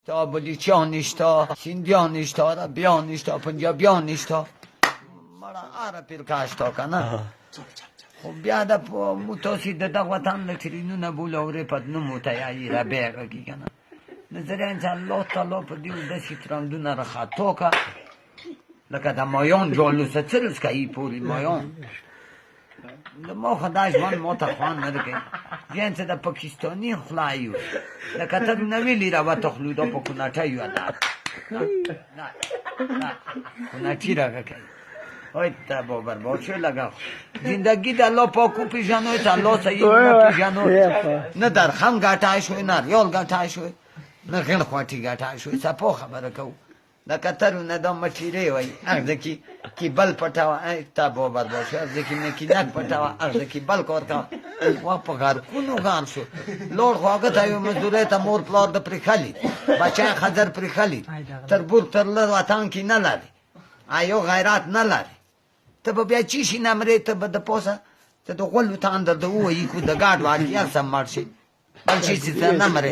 تا بلوچیان نشته، سندیان نشته، عربیان نشته، پنجابیان نشته، مړه هره فرقه شته که نه. خو بیا د مو تاسې د دغه وطن له ټرینونه بولو اورې په نوم ورته یایي را بیا غږي که نه. نظریان چې الله تعالی په دې داسې ترندونه راخطا که لکه د مایان جالو څه څه کوي پورې مایان. د ما خو دا ژوند ما ته خوند نه کوي. ځین چې د پاکستاني خوله یو لکه ته نه ویلي راوته خلو دا په کوناټه یو ده کوناټي راغه کوي. وای ته با برباد شو لګا زندگی د الله پاک وپېژنو چې الله صحیح نه پېژنو، نه درخم ګټای شوی، نه ریال ګټای شوی، نه غیڼ خواټي ګټای شوی. صفا خبره کوو. د کترو نه دا مټیرې وایي هغه کې کې بل پټوه، ته با برباد شو، هغه کې نه کې نک پټوه، هغه کې بل کار کوه. وا په غرکونو غان شو. لوړ خو هغه ته یو مزدورۍ ته مور پلار د پرېښلي، بچی خځر پرېښلي، تر بور تر لر وطن کې نه لري، ایو غیرت نه لري. ته به بیا چی شي نه مرې، ته به د پاسه ته د غولو تاندر د ووهي کو د ګاډ واټي هر څه مړ شي. بل شي څه نه مرې،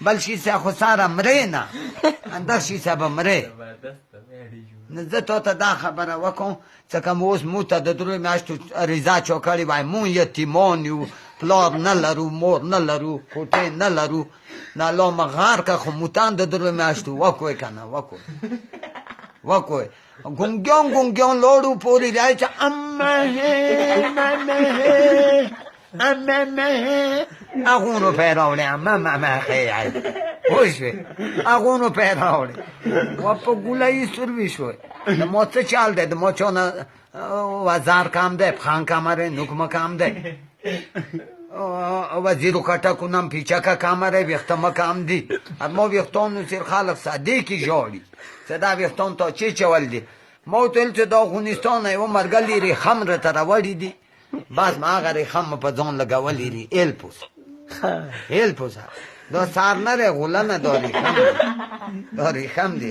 بل شي څه خو ساره مرې نه، همدغه شي څه به مرې. نو زه تا ته دا خبره وکړم چې که اوس موږ ته د درو میاشتو رضا چا کړې وای، مونږ یتیمان یو، پلار نه لرو، مور نه لرو، کوټې نه لرو، نه الله مه غار که، خو موتان د درو میاشتو وکوی که نه وکوی وکوی. ګونګیان ګونګیان لاړو پورې دی چې امه مه امه مه هغو روپۍ راوړې، امه مه مه پوه شوې، هغو روپۍ راوړې. و په ګولایي سروي شوې. د ما څه چال دی، د ما چا نه وزار کم دی، پخان کمه دی، نوک مه کم دی، وزیرو کټکو نم پیچکه کمه دی، ویښته مه کم دي. ما ویښتانو سیر خلک صدې کې ژاړي چې دا ویښتان تا چی چول دي. ما ورته ویل چې دا افغانستان یوه مرګلي ریښم راته راوړي دي، بس ما هغه ریښم مې په ځان لګولې دي. ایل پوس ایل پوس دا سر نه دی، غوله نه، دا ریښم دی، دا ریښم دی.